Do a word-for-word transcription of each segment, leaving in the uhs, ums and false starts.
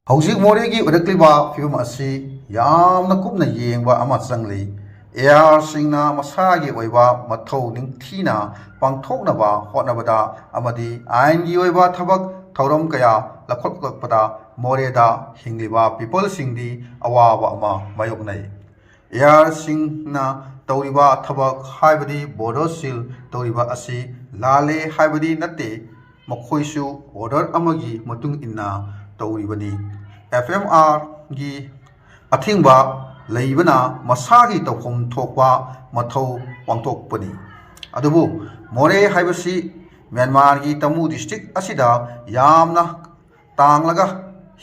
ꯍꯧꯖꯤꯛ ꯃꯣꯔꯦꯒꯤ ꯑꯣꯏꯔꯛꯂꯤꯕ ꯐꯤꯕꯝ ꯑꯁꯤ ꯌꯥꯝꯅ ꯀꯨꯞꯅ ꯌꯦꯡꯕ ꯑꯃ ꯆꯪꯂꯤ꯫ ꯑꯦ ꯑꯥꯔꯁꯤꯡꯅ ꯃꯁꯥꯒꯤ ꯑꯣꯏꯕ ꯃꯊꯧ ꯅꯤꯡꯊꯤꯅ ꯄꯥꯡꯊꯣꯛꯅꯕ ꯍꯣꯠꯅꯕꯗ ꯑꯃꯗꯤ ꯑꯥꯏꯟꯒꯤ ꯑꯣꯏꯕ ꯊꯕꯛ ꯊꯧꯔꯝ ꯀꯌꯥ ꯂꯧꯈꯠꯂꯛꯄꯗ ꯃꯣꯔꯦꯗ ꯍꯤꯡꯂꯤꯕ ꯄꯤꯄꯜꯁꯤꯡꯗꯤ ꯑꯋꯥꯕ ꯑꯃ ꯃꯥꯌꯣꯛꯅꯩ꯫ ꯑꯦ ꯑꯥꯔꯁꯤꯡꯅ ꯇꯧꯔꯤꯕ ꯊꯕꯛ ꯍꯥꯏꯕꯗꯤ ꯕꯣꯔꯗꯔ ꯁꯤꯜ ꯇꯧꯔꯤꯕ ꯑꯁꯤ ꯂꯥꯜꯂꯦ ꯍꯥꯏꯕꯗꯤ ꯅꯠꯇꯦ, ꯃꯈꯣꯏꯁꯨ ꯑꯣꯔꯗꯔ ꯑꯃꯒꯤ ꯃꯇꯨꯡ ꯏꯟꯅ ꯇꯧꯔꯤꯕꯅꯤ꯫ ꯑꯦꯐ ꯑꯦꯝ ꯑꯥꯔꯒꯤ ꯑꯊꯤꯡꯕ ꯂꯩꯕꯅ ꯃꯁꯥꯒꯤ ꯇꯧꯐꯝ ꯊꯣꯛꯄ ꯃꯊꯧ ꯄꯥꯡꯊꯣꯛꯄꯅꯤ꯫ ꯑꯗꯨꯕꯨ ꯃꯣꯔꯦ ꯍꯥꯏꯕꯁꯤ ꯃ꯭ꯌꯥꯟꯃꯥꯔꯒꯤ ꯇꯃꯨ ꯗꯤꯁꯇ꯭ꯔꯤꯛ ꯑꯁꯤꯗ ꯌꯥꯝꯅ ꯇꯥꯡꯂꯒ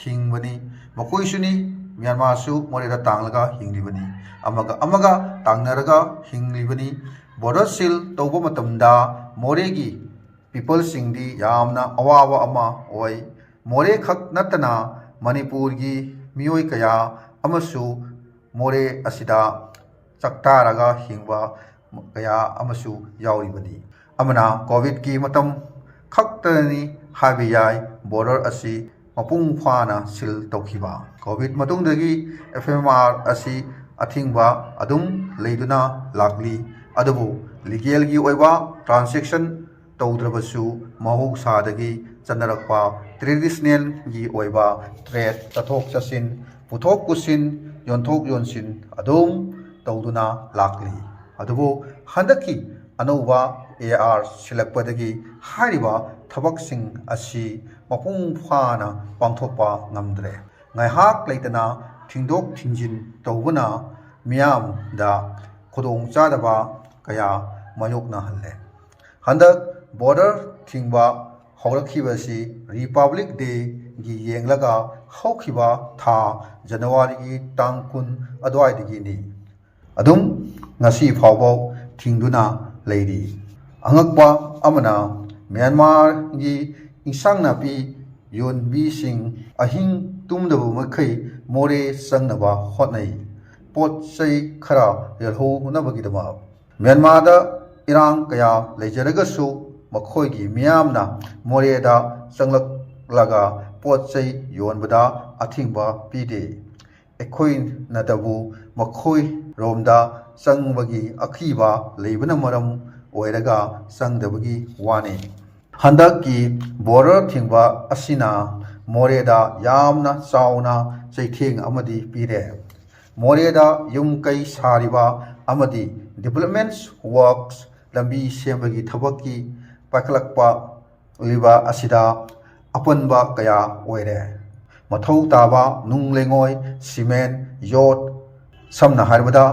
ꯍꯤꯡꯕꯅꯤ꯫ ꯃꯈꯣꯏꯁꯨꯅꯤ, ꯃ꯭ꯌꯥꯟꯃꯥꯔꯁꯨ ꯃꯣꯔꯦꯗ ꯇꯥꯡꯂꯒ ꯍꯤꯡꯂꯤꯕꯅꯤ꯫ ꯑꯃꯒ ꯑꯃꯒ ꯇꯥꯡꯅꯔꯒ ꯍꯤꯡꯂꯤꯕꯅꯤ꯫ ꯕꯣꯔꯗꯔ ꯁꯤꯜ ꯇꯧꯕ ꯃꯇꯝꯗ ꯃꯣꯔꯦꯒꯤ ꯄꯤꯄꯜꯁꯤꯡꯗꯤ ꯌꯥꯝꯅ ꯑꯋꯥꯕ ꯑꯃ ꯑꯣꯏ꯫ ꯃꯣꯔꯦ ꯈꯛ ꯅꯠꯇꯅ ꯃꯅꯤꯄꯨꯔꯒꯤ ꯃꯤꯑꯣꯏ ꯀꯌꯥ ꯑꯃꯁꯨ ꯃꯣꯔꯦ ꯑꯁꯤꯗ ꯆꯥꯛꯇꯥꯔꯒ ꯍꯤꯡꯕ ꯀꯌꯥ ꯑꯃꯁꯨ ꯌꯥꯎꯔꯤꯕꯅꯤ꯫ ꯑꯃꯅ ꯀꯣꯚꯤꯗꯀꯤ ꯃꯇꯝ ꯈꯛꯇꯅꯤ ꯍꯥꯏꯕ ꯌꯥꯏ ꯕꯣꯔꯗꯔ ꯑꯁꯤ ꯃꯄꯨꯡ ꯐꯥꯅ ꯁꯤꯜ ꯇꯧꯈꯤꯕ꯫ ꯀꯣꯚꯤꯗ ꯃꯇꯨꯡꯗꯒꯤ ꯑꯦꯐ ꯑꯦꯝ ꯑꯥꯔ ꯑꯁꯤ ꯑꯊꯤꯡꯕ ꯑꯗꯨꯝ ꯂꯩꯗꯨꯅ ꯂꯥꯛꯂꯤ꯫ ꯑꯗꯨꯕꯨ ꯂꯤꯒꯦꯜꯒꯤ ꯑꯣꯏꯕ ꯇ꯭ꯔꯥꯟꯖꯦꯛꯁꯟ ꯇꯧꯗ꯭ꯔꯕꯁꯨ ꯃꯍꯧꯁꯥꯗꯒꯤ ꯆꯠꯅꯔꯛꯄ ꯇ꯭ꯔꯦꯗꯤꯁꯅꯦꯜꯒꯤ ꯑꯣꯏꯕ ꯇ꯭ꯔꯦꯗ, ꯆꯠꯊꯣꯛ ꯆꯠꯁꯤꯟ, ꯄꯨꯊꯣꯛ ꯄꯨꯁꯤꯟ, ꯌꯣꯟꯊꯣꯛ ꯌꯣꯟꯁꯤꯟ ꯑꯗꯨꯝ ꯇꯧꯗꯨꯅ ꯂꯥꯛꯂꯤ꯫ ꯑꯗꯨꯕꯨ ꯍꯟꯗꯛꯀꯤ ꯑꯅꯧꯕ ꯑꯦ ꯑꯥꯔ ꯁꯤꯜꯂꯛꯄꯗꯒꯤ ꯍꯥꯏꯔꯤꯕ ꯊꯕꯛꯁꯤꯡ ꯑꯁꯤ ꯃꯄꯨꯡ ꯐꯥꯅ ꯄꯥꯡꯊꯣꯛꯄ ꯉꯝꯗ꯭ꯔꯦ꯫ ꯉꯥꯏꯍꯥꯛ ꯂꯩꯇꯅ ꯊꯤꯡꯗꯣꯛ ꯊꯤꯡꯖꯤꯟ ꯇꯧꯕꯅ ꯃꯤꯌꯥꯝꯗ ꯈꯨꯗꯣꯡꯆꯥꯗꯕ ꯀꯌꯥ ꯃꯥꯌꯣꯛꯅꯍꯜꯂꯦ꯫ ꯍꯟꯗꯛ ꯕꯣꯔꯗꯔ ꯊꯤꯡꯕ ꯍꯧꯔꯛꯈꯤꯕꯁꯤ ꯔꯤꯄꯕ꯭ꯂꯤꯛ ꯗꯦꯒꯤ ꯌꯦꯡꯂꯒ ꯍꯧꯈꯤꯕ ꯊꯥ ꯖꯅꯋꯥꯔꯤꯒꯤ ꯇꯥꯡ ꯀꯨꯟ ꯑꯗꯨꯋꯥꯏꯗꯒꯤꯅꯤ꯫ ꯑꯗꯨꯝ ꯉꯁꯤ ꯐꯥꯎꯕ ꯊꯤꯡꯗꯨꯅ ꯂꯩꯔꯤ꯫ ꯑꯉꯛꯄ ꯑꯃꯅ, ꯃ꯭ꯌꯥꯟꯃꯥꯔꯒꯤ ꯏꯟꯁꯥꯡ ꯅꯥꯄꯤ ꯌꯣꯟꯕꯤꯁꯤꯡ ꯑꯍꯤꯡ ꯇꯨꯝꯗꯕ ꯃꯈꯩ ꯃꯣꯔꯦ ꯆꯪꯅꯕ ꯍꯣꯠꯅꯩ꯫ ꯄꯣꯠ ꯆꯩ ꯈꯔ ꯌꯣꯜꯍꯧꯅꯕꯒꯤꯗꯃꯛ꯫ ꯃ꯭ꯌꯥꯟꯃꯥꯔꯗ ꯏꯔꯥꯡ ꯀꯌꯥ ꯂꯩꯖꯔꯒꯁꯨ ꯃꯈꯣꯏꯒꯤ ꯃꯤꯌꯥꯝꯅ ꯃꯣꯔꯦꯗ ꯆꯪꯂꯛꯂꯒ ꯄꯣꯠ ꯆꯩ ꯌꯣꯟꯕꯗ ꯑꯊꯤꯡꯕ ꯄꯤꯗꯦ꯫ ꯑꯩꯈꯣꯏꯅꯇꯕꯨ ꯃꯈꯣꯏꯔꯣꯝꯗ ꯆꯪꯕꯒꯤ ꯑꯀꯤꯕ ꯂꯩꯕꯅ ꯃꯔꯝ ꯑꯣꯏꯔꯒ ꯆꯪꯗꯕꯒꯤ ꯋꯥꯅꯤ꯫ ꯍꯟꯗꯛꯀꯤ ꯕꯣꯔꯗꯔ ꯊꯤꯡꯕ ꯑꯁꯤꯅ ꯃꯣꯔꯦꯗ ꯌꯥꯝꯅ ꯆꯥꯎꯅ ꯆꯩꯊꯦꯡ ꯑꯃꯗꯤ ꯄꯤꯔꯦ꯫ ꯃꯣꯔꯦꯗ ꯌꯨꯝ ꯀꯩ ꯁꯥꯔꯤꯕ ꯑꯃꯗꯤ ꯗꯤꯕꯂꯞꯃꯦꯟ ꯋꯥꯔꯛꯁ, ꯂꯝꯕꯤ ꯁꯦꯝꯕꯒꯤ ꯊꯕꯛꯀꯤ ꯄꯥꯏꯈꯠꯂꯛꯄ ꯂꯤꯕ ꯑꯁꯤꯗ ꯑꯄꯟꯕ ꯀꯌꯥ ꯑꯣꯏꯔꯦ꯫ ꯃꯊꯧ ꯇꯥꯕ ꯅꯨꯡ ꯂꯩꯉꯣꯏ, ꯁꯤꯃꯦꯟ, ꯌꯣꯠ, ꯁꯝꯅ ꯍꯥꯏꯔꯕꯗ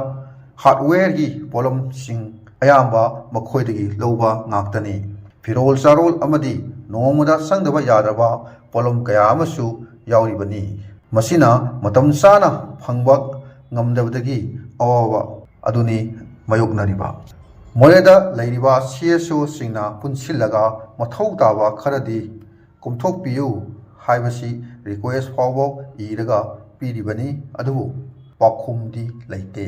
ꯍꯥꯔꯗꯋꯦꯌꯔꯒꯤ ꯄꯣꯠꯂꯝꯁꯤꯡ ꯑꯌꯥꯝꯕ ꯃꯈꯣꯏꯗꯒꯤ ꯂꯧꯕ ꯉꯥꯛꯇꯅꯤ꯫ ꯐꯤꯔꯣꯜ ꯆꯥꯔꯣꯜ ꯑꯃꯗꯤ ꯅꯣꯡꯃꯗ ꯆꯪꯗꯕ ꯌꯥꯗ꯭ꯔꯕ ꯄꯣꯠꯂꯝ ꯀꯌꯥ ꯑꯃꯁꯨ ꯌꯥꯎꯔꯤꯕꯅꯤ꯫ ꯃꯁꯤꯅ ꯃꯇꯝ ꯆꯥꯅ ꯐꯪꯕ ꯉꯝꯗꯕꯗꯒꯤ ꯑꯋꯥꯕ ꯑꯗꯨꯅꯤ ꯃꯥꯌꯣꯛꯅꯔꯤꯕ꯫ ꯃꯣꯔꯦꯗ ꯂꯩꯔꯤꯕ ꯁꯤ ꯑꯦꯁ ꯑꯣꯁꯤꯡꯅ ꯄꯨꯟꯁꯤꯜꯂꯒ ꯃꯊꯧ ꯇꯥꯕ ꯈꯔꯗꯤ ꯀꯣꯝꯊꯣꯛꯄꯤꯌꯨ ꯍꯥꯏꯕꯁꯤ ꯔꯤꯀ꯭ꯋꯦꯁ ꯐꯥꯎꯕ ꯏꯔꯒ ꯄꯤꯔꯤꯕꯅꯤ, ꯑꯗꯨꯕꯨ ꯄꯥꯎꯈꯨꯝꯗꯤ ꯂꯩꯇꯦ꯫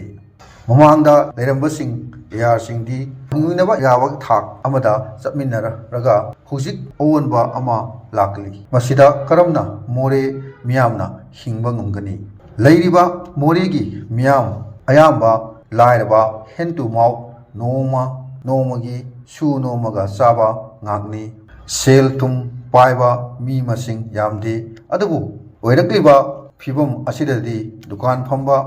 ꯃꯃꯥꯡꯗ ꯂꯩꯔꯝꯕꯁꯤꯡ, ꯑꯦ ꯑꯥꯔꯁꯤꯡꯗꯤ ꯐꯪꯃꯤꯟꯅꯕ ꯌꯥꯕ ꯊꯥꯛ ꯑꯃꯗ ꯆꯠꯃꯤꯟꯅꯔꯒ ꯍꯧꯖꯤꯛ ꯑꯑꯣꯟꯕ ꯑꯃ ꯂꯥꯛꯂꯤ꯫ ꯃꯁꯤꯗ ꯀꯔꯝꯅ ꯃꯣꯔꯦ ꯃꯤꯌꯥꯝꯅ ꯍꯤꯡꯕ ꯉꯝꯒꯅꯤ? ꯂꯩꯔꯤꯕ ꯃꯣꯔꯦꯒꯤ ꯃꯤꯌꯥꯝ ꯑꯌꯥꯝꯕ ꯂꯥꯏꯔꯕ, hand to mouth, ꯅꯣꯡꯃ ꯅꯣꯡꯃꯒꯤ ꯁꯨ ꯅꯣꯝꯃꯒ ꯆꯥꯕ ꯉꯥꯛꯅꯤ꯫ ꯁꯦꯜ ꯊꯨꯝ ꯄꯥꯏꯕ ꯃꯤ ꯃꯁꯤꯡ ꯌꯥꯝꯗꯦ꯫ ꯑꯗꯨꯕꯨ ꯑꯣꯏꯔꯛꯂꯤꯕ ꯐꯤꯕꯝ ꯑꯁꯤꯗꯗꯤ ꯗꯨꯀꯥꯟ ꯐꯝꯕ,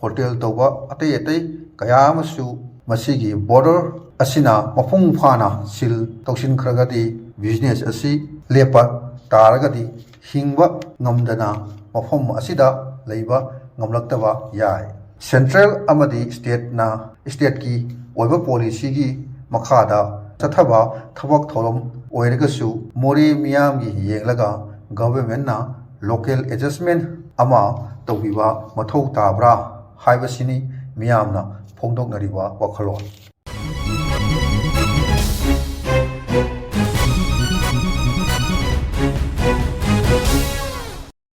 ꯍꯣꯇꯦꯜ ꯇꯧꯕ, ꯑꯇꯩ ꯑꯇꯩ ꯀꯌꯥ ꯑꯃꯁꯨ ꯃꯁꯤꯒꯤ ꯕꯣꯔꯗꯔ ꯑꯁꯤꯅ ꯃꯄꯨꯡ ꯐꯥꯅ ꯁꯤꯜ ꯇꯧꯁꯤꯟꯈ꯭ꯔꯒꯗꯤ, ꯕꯤꯖꯤꯅꯦꯁ ꯑꯁꯤ ꯂꯦꯞꯄ ꯇꯥꯔꯒꯗꯤ ꯍꯤꯡꯕ ꯉꯝꯗꯅ ꯃꯐꯝ ꯑꯁꯤꯗ ꯂꯩꯕ ꯉꯝꯂꯛꯇꯕ ꯌꯥꯏ꯫ ꯁꯦꯟꯇ꯭ꯔꯦꯜ ꯑꯃꯗꯤ ꯁ꯭ꯇꯦꯠꯅ, ꯁ꯭ꯇꯦꯠꯀꯤ ꯑꯣꯏꯕ ꯄꯣꯂꯤꯁꯤꯒꯤ ꯃꯈꯥꯗ ꯆꯠꯊꯕ ꯊꯕꯛ ꯊꯧꯔꯝ ꯑꯣꯏꯔꯒꯁꯨ, ꯃꯣꯔꯦ ꯃꯤꯌꯥꯝꯒꯤ ꯌꯦꯡꯂꯒ ꯒꯚꯔꯟꯃꯦꯟꯠꯅ ꯂꯣꯀꯦꯜ ꯑꯦꯗꯖꯁꯃꯦꯟꯠ ꯑꯃ ꯇꯧꯕꯤꯕ ꯃꯊꯧ ꯇꯥꯕ꯭ꯔꯥ ꯍꯥꯏꯕꯁꯤꯅꯤ ꯃꯤꯌꯥꯝꯅ ꯐꯣꯡꯗꯣꯛꯅꯔꯤꯕ ꯋꯥꯈꯜꯂꯣꯟ꯫